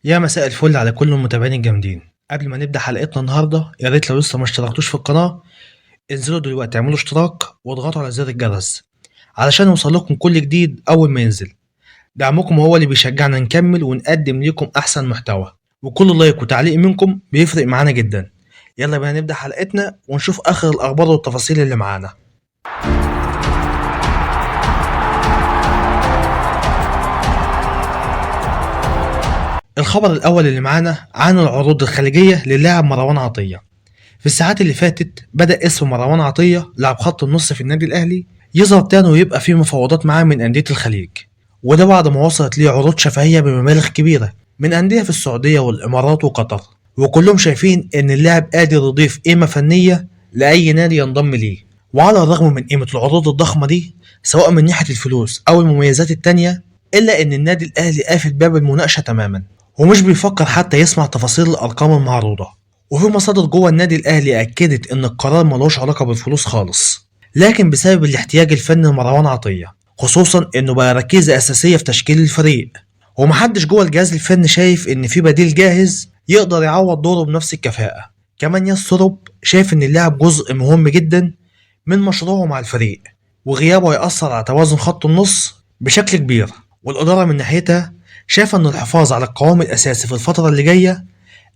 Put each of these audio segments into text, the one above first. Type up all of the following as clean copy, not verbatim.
يا مساء الفل على كل المتابعين الجامدين. قبل ما نبدأ حلقتنا النهاردة، يا ريت لو لسه ما اشتركتوش في القناة انزلوا دلوقتي اعملوا اشتراك واضغطوا على زر الجرس علشان يوصل لكم كل جديد أول ما ينزل. دعمكم هو اللي بيشجعنا نكمل ونقدم لكم أحسن محتوى، وكل لايك وتعليق منكم بيفرق معانا جدا. يلا بينا نبدأ حلقتنا ونشوف آخر الأخبار والتفاصيل اللي معانا. الخبر الأول اللي معانا عن العروض الخليجية للاعب مروان عطية. في الساعات اللي فاتت بدأ اسم مروان عطية لاعب خط النص في النادي الأهلي يظهر تاني ويبقى فيه مفاوضات معاه من أندية الخليج، وده بعد ما وصلت ليه عروض شفهية بمبالغ كبيرة من أندية في السعودية والإمارات وقطر، وكلهم شايفين إن اللاعب قادر يضيف قيمة فنية لأي نادي ينضم ليه. وعلى الرغم من قيمة العروض الضخمة دي سواء من ناحية الفلوس أو المميزات التانية، إلا إن النادي الأهلي قافل باب المناقشة تماما ومش بيفكر حتى يسمع تفاصيل الأرقام المعروضة. وفي مصادر جوه النادي الأهلي أكدت إن القرار ملوش علاقة بالفلوس خالص، لكن بسبب الاحتياج الفني لمروان عطية، خصوصا إنه بقى ركيزة أساسية في تشكيل الفريق، ومحدش جوه الجهاز الفني شايف إن في بديل جاهز يقدر يعوض دوره بنفس الكفاءة. كمان ياسر شايف إن اللاعب جزء مهم جدا من مشروعه مع الفريق، وغيابه هيأثر على توازن خط النص بشكل كبير. والإدارة من ناحيتها شايفة إن الحفاظ على القوام الأساسي في الفترة اللي جاية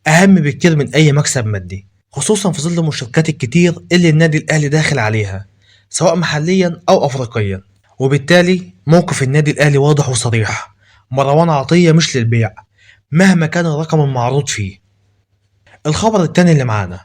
أهم بكتير من أي مكسب مادي، خصوصا في ظل المشاركات الكتير اللي النادي الأهلي داخل عليها سواء محليا أو أفريقيا. وبالتالي موقف النادي الأهلي واضح وصريح، مروان عطية مش للبيع مهما كان الرقم المعروض فيه. الخبر الثاني اللي معانا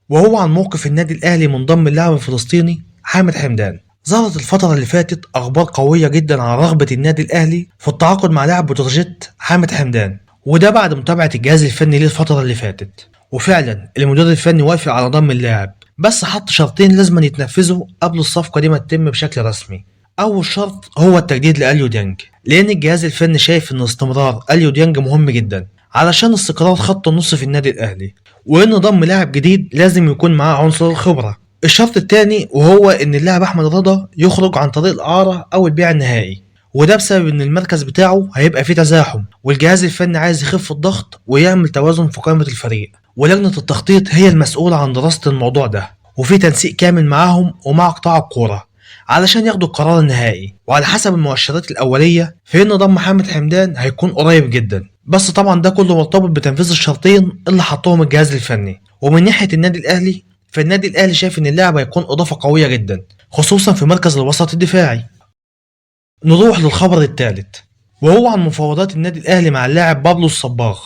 وهو عن موقف النادي الأهلي من ضم اللاعب الفلسطيني حامد حمدان. ظهرت الفترة اللي فاتت أخبار قوية جدا عن رغبة النادي الأهلي في التعاقد مع لاعب بتروجيت حامد حمدان، وده بعد متابعة الجهاز الفني ليه الفترة اللي فاتت. وفعلا المدير الفني وافق على ضم اللاعب، بس حط شرطين لازم يتنفذوا قبل الصفقة دي ما تتم بشكل رسمي. أول شرط هو التجديد لأليو ديانج، لأن الجهاز الفني شايف إن استمرار أليو ديانج مهم جدا علشان استقرار خط النص في النادي الأهلي، وإن ضم لاعب جديد لازم يكون معاه عنصر الخبرة. الشرط الثاني وهو إن اللاعب أحمد رضا يخرج عن طريق الإعارة أو البيع النهائي، وده بسبب إن المركز بتاعه هيبقى فيه تزاحم، والجهاز الفني عايز يخف الضغط ويعمل توازن في قائمة الفريق. ولجنة التخطيط هي المسؤولة عن دراسة الموضوع ده، وفي تنسيق كامل معاهم ومع قطاع الكورة علشان ياخدوا القرار النهائي. وعلى حسب المؤشرات الأولية فإن ضم محمد حمدان هيكون قريب جدا، بس طبعا ده كله مرتبط بتنفيذ الشرطين اللي حطهم الجهاز الفني. ومن ناحية النادي الأهلي، فالنادي الأهلي شايف إن اللاعب هيكون إضافة قوية جدا خصوصا في مركز الوسط الدفاعي. نروح للخبر الثالث وهو عن مفاوضات النادي الأهلي مع اللاعب بابلو الصباغ.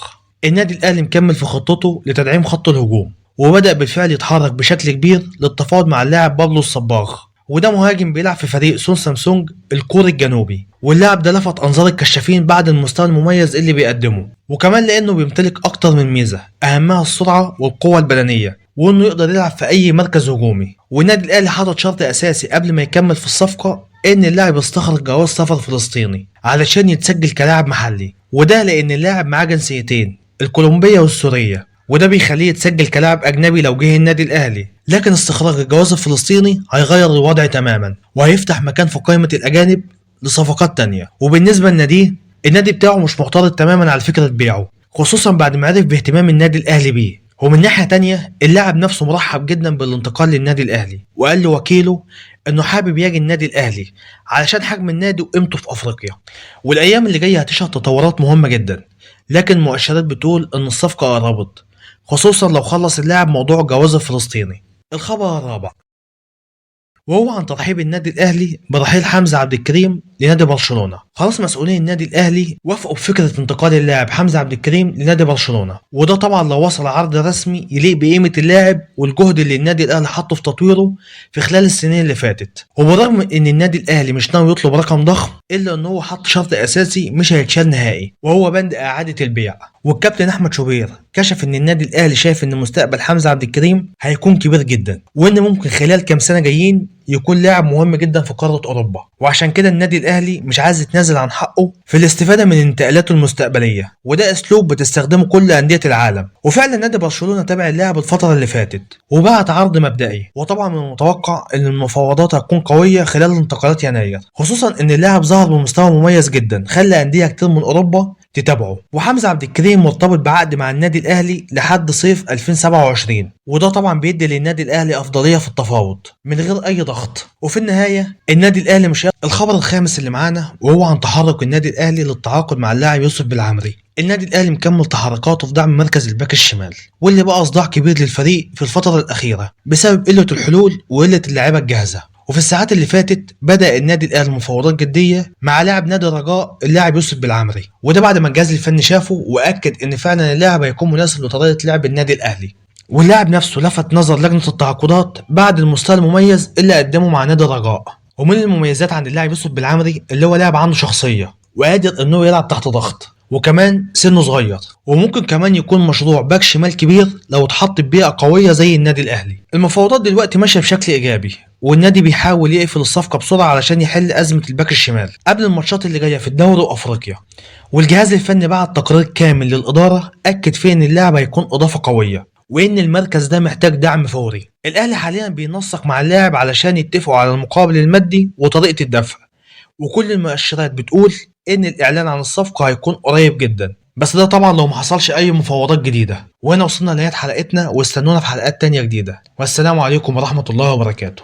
النادي الأهلي مكمل في خطته لتدعيم خط الهجوم، وبدأ بالفعل يتحرك بشكل كبير للتفاوض مع اللاعب بابلو الصباغ، وده مهاجم بيلعب في فريق سون سامسونج الكوري الجنوبي. واللاعب ده لفت أنظار الكشافين بعد المستوى المميز اللي بيقدمه، وكمان لأنه بيمتلك أكتر من ميزة أهمها السرعة والقوة البدنية، وإنه يقدر يلعب في أي مركز هجومي. والنادي الأهلي حاطط شرط أساسي قبل ما يكمل في الصفقة إن اللاعب يستخرج جواز سفر فلسطيني علشان يتسجل كلاعب محلي، وده لأن اللاعب معاه جنسيتين الكولومبية والسورية، وده بيخليه يتسجل كلاعب أجنبي لو جه النادي الأهلي. لكن استخراج الجواز الفلسطيني هيغير الوضع تماما وهيفتح مكان في قائمة الأجانب لصفقات تانية. وبالنسبة لناديه، النادي بتاعه مش معترض تماما على فكرة بيعه، خصوصا بعد ما عرف باهتمام النادي الأهلي بيه. ومن ناحية تانية اللاعب نفسه مرحب جدا بالانتقال للنادي الأهلي، وقال لوكيله انه حابب يجي النادي الأهلي علشان حجم النادي وقيمته في أفريقيا. والأيام اللي جاية هتشهد تطورات مهمة جدا، لكن مؤشرات بتقول ان الصفقة قربت، خصوصا لو خلص اللاعب موضوع الجواز الفلسطيني. الخبر الرابع وهو عن ترحيب النادي الأهلي برحيل حمزة عبد الكريم لنادي برشلونة. خلاص مسؤولين النادي الأهلي وافقوا بفكرة انتقال اللاعب حمزة عبد الكريم لنادي برشلونة، وده طبعا لو وصل عرض رسمي يليق بقيمة اللاعب والجهد اللي النادي الأهلي حطه في تطويره في خلال السنين اللي فاتت. وبالرغم ان النادي الأهلي مش ناوي يطلب رقم ضخم، إلا ان هو حط شرط أساسي مش هيتشال نهائي، وهو بند إعادة البيع. والكابتن أحمد شوبير كشف ان النادي الأهلي شايف ان مستقبل حمزة عبد الكريم هيكون كبير جدا، وان ممكن خلال كام سنة جايين يكون لاعب مهم جدا في قارة أوروبا، وعشان كده النادي الأهلي مش عايز يتنازل عن حقه في الاستفادة من انتقالاته المستقبلية، وده أسلوب بتستخدمه كل أندية العالم. وفعلا نادي برشلونة تابع اللاعب الفترة اللي فاتت وبعت عرض مبدئي، وطبعا من المتوقع ان المفاوضات هتكون قوية خلال انتقالات يناير، خصوصا ان اللاعب ظهر بمستوى مميز جدا خلى أندية كتير من أوروبا تتابعه. وحمزة عبد الكريم مرتبط بعقد مع النادي الاهلي لحد صيف 2027، وده طبعا بيدي للنادي الاهلي افضلية في التفاوض من غير اي ضغط. وفي النهاية النادي الاهلي مش. الخبر الخامس اللي معانا وهو عن تحرك النادي الاهلي للتعاقد مع اللاعب يوسف بلعمري. النادي الاهلي مكمل تحركاته في دعم مركز الباك الشمال، واللي بقى صداع كبير للفريق في الفترة الاخيرة بسبب قلة الحلول وقلة اللعيبة الجاهزة. وفي الساعات اللي فاتت بدأ النادي الاهلي مفاوضات جدية مع لاعب نادي الرجاء اللاعب يوسف بلعمري، وده بعد ما الجهاز الفني شافه واكد ان فعلا اللاعب هيكون مناسب لطريقه لعب النادي الاهلي. واللاعب نفسه لفت نظر لجنة التعاقدات بعد المستوى المميز اللي قدمه مع نادي الرجاء. ومن المميزات عند اللاعب يوسف بلعمري اللي هو لاعب عنده شخصية وقادر انه يلعب تحت ضغط، وكمان سنة صغير، وممكن كمان يكون مشروع باك شمال كبير لو اتحط في بيئة قوية زي النادي الاهلي. المفاوضات دلوقتي ماشية بشكل ايجابي، والنادي بيحاول يقفل الصفقة بسرعة علشان يحل ازمة الباك الشمال قبل الماتشات اللي جاية في الدوري وافريقيا. والجهاز الفني بعت تقرير كامل للادارة اكد فيه ان اللاعب هيكون اضافه قوية، وان المركز ده محتاج دعم فوري. الاهلي حاليا بينسق مع اللاعب علشان يتفقوا على المقابل المادي وطريقه الدفع، وكل المؤشرات بتقول ان الاعلان عن الصفقة هيكون قريب جدا، بس ده طبعا لو ما حصلش اي مفاوضات جديدة. وهنا وصلنا لنهاية حلقتنا، واستنونا في حلقات تانية جديدة. والسلام عليكم ورحمة الله وبركاته.